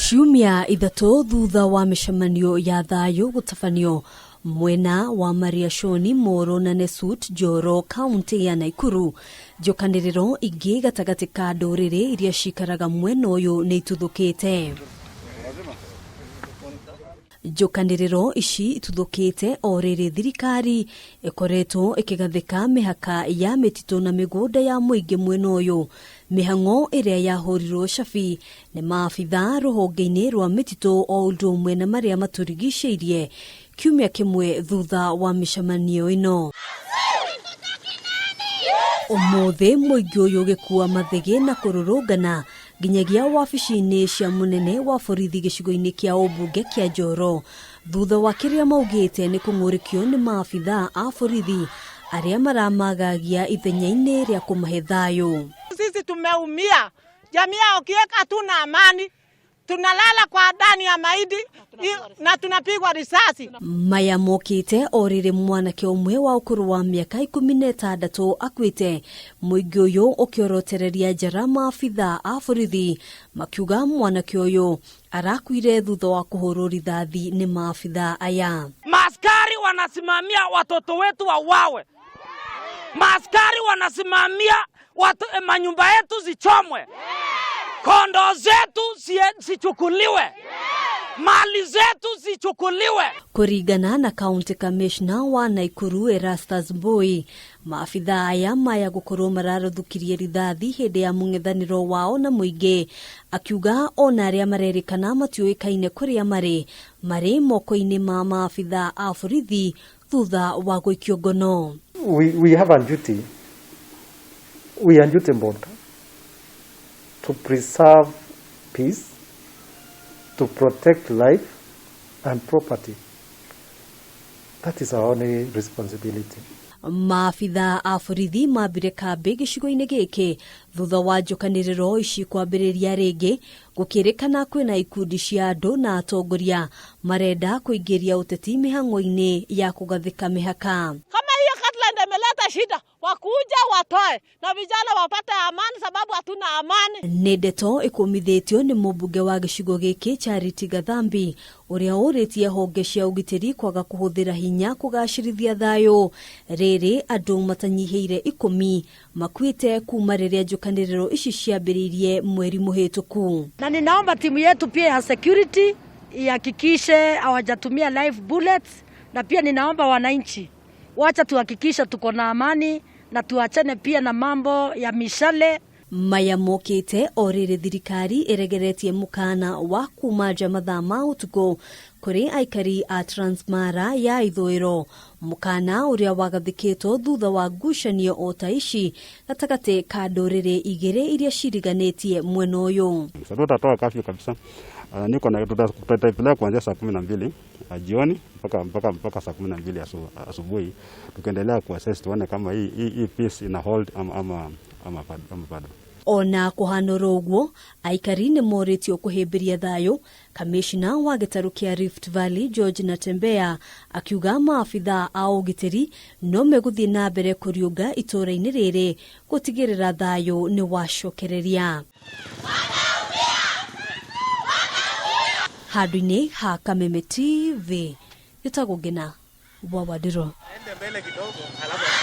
Ciumia 3 thutha wa mĩcemanio ya thayũ gũtabanio mwena wa Mariashoni, Moro na Nesut Njoro, kaunti ya Naikuru, njũkanĩrĩro ingĩ gatagatĩ ka ndũrĩrĩ iria cikaraga mwena ũyũ nĩ ituthũkĩte. Njũkanĩrĩro ici ituthũkĩte o rĩrĩ thirikari ĩkoretwo ĩkĩgathĩka mĩhaka ya mĩtitũ na mĩgũnda ya mũingĩ mwena ũyũ. Mĩhang'o ĩrĩa yahũrirwo cabi nĩ maabitha rũhonge-inĩ rwa mĩtitũ o ũndũ ũmwe na marĩa matũrigicĩirie kiumia kĩmwe thutha wa mĩcemanio ĩno. Ũmũthĩ mũingĩ ũyũ ũgĩkua mathĩgĩ na kũrũrũngana nginyagia wabici-inĩ cia mũnene wa borithi gĩcigo-inĩ kĩa ũmbunge kĩa Njoro thutha wa kĩrĩa maugĩte nĩ kũng'ũrĩkio nĩ maabitha a borithi arĩa maramagagia ithenya-inĩ rĩa kũmahe thayũ. Sisi tumeumia, jamii ya Okiek hatuna amani, tunalala kwa ndani ya mahindi na tunapigwa risasi. Maya mokĩte o rĩrĩ mwanake ũmwe wa ũkũrũ wa mĩaka 16 akuĩte, mũingĩ ũyũ ũkĩorotereria njara maabitha a borithi makiuga mwanake ũyũ arakuire thutha wa kũhũrwo rithathi nĩ maabitha aya. Maaskari wanasimamia watoto wetu wauawe, maaskari wanasimamia watu, manyumba yetu zichomwe, kondoo zetu zichukuliwe, mali zetu zichukuliwe. Kũringana na County Commissioner wa Naikuru Erastus Mbui, maabitha aya maya gũkorwo mararuthũkirie rithathi hĩndĩ ya mũng'ethanĩro wao na mũingĩ, akiuga ona arĩa marerĩkana matiũĩkaine kũrĩa marĩ marĩ moko-inĩ ma maabitha a borithi thutha wa gũikio ngono. We have a duty, we are duty bound to preserve peace, to protect life and property. That is our only responsibility. Maabitha a borithi mambire kambĩ gĩcigo-inĩ gĩkĩ thutha wa njũkanĩrĩro ici kwambĩrĩria rĩngĩ, gũkĩrĩkana kwĩna ikundi cia andũ na atongoria marenda kũingĩria ũteti mĩhang'o-inĩ ya kũgathĩka mĩhaka. Kama hiyo cutline imeleta shida, wakuja watoe na vijana wapate amani, sababu hatuna amani. Nĩ ndeto ĩkũmithĩtio nĩ mũmbunge wa gĩcigo gĩkĩ Charity Gathambi ũrĩa ũrĩtie honge cia ũgitĩri kwaga kũhũthĩra hinya kũgacĩrithia thayũ. Rĩrĩ andũ matanyihĩire 10 makuĩte kuma rĩrĩa njũkanĩrĩro ici ciambĩrĩirie mweri mũhĩtũku. Na ninaomba timu yetu pia ya security ihakikishe hawajatumia live bullets, na pia ninaomba wananchi wacha tuhakikishe tuko na amani na tuachane pia na mambo ya mishale. Maya mokĩte o rĩrĩ thirikari ĩregeretie mũkana wa kuma nja mathaa ma ũtukũ kũrĩ aikari a Transmara ya ithũĩro, mũkana ũrĩa wagathĩkĩtwo thutha wa ngucanio o ta ici gatagatĩ ka ndũrĩrĩ igĩrĩ iria ciriganĩtie mwena ũyũ. Sasa tutatoa curfew kabisa. Niko na tutaendelea kuanzia saa 12 jioni mpaka saa 12 asubuhi, tukiendelea kuassess tuone kama hii peace ina hold ama bado. Ona kũhanũra ũguo, aikari nĩ morĩtio kũhĩmbĩria thayũ. Kamishna wa gĩtarũ kĩa Rift Valley George Natembeya akiuga maabitha a ũgitĩri no megũthiĩ na mbere kũriũnga itũũra-inĩ rĩrĩ gũtigĩrĩra thayũ nĩ wacokereria. Handũ-inĩ ha Kameme TV, gĩtagwo Ngina wa Wandirũ. Aende mbele kidogo, alafu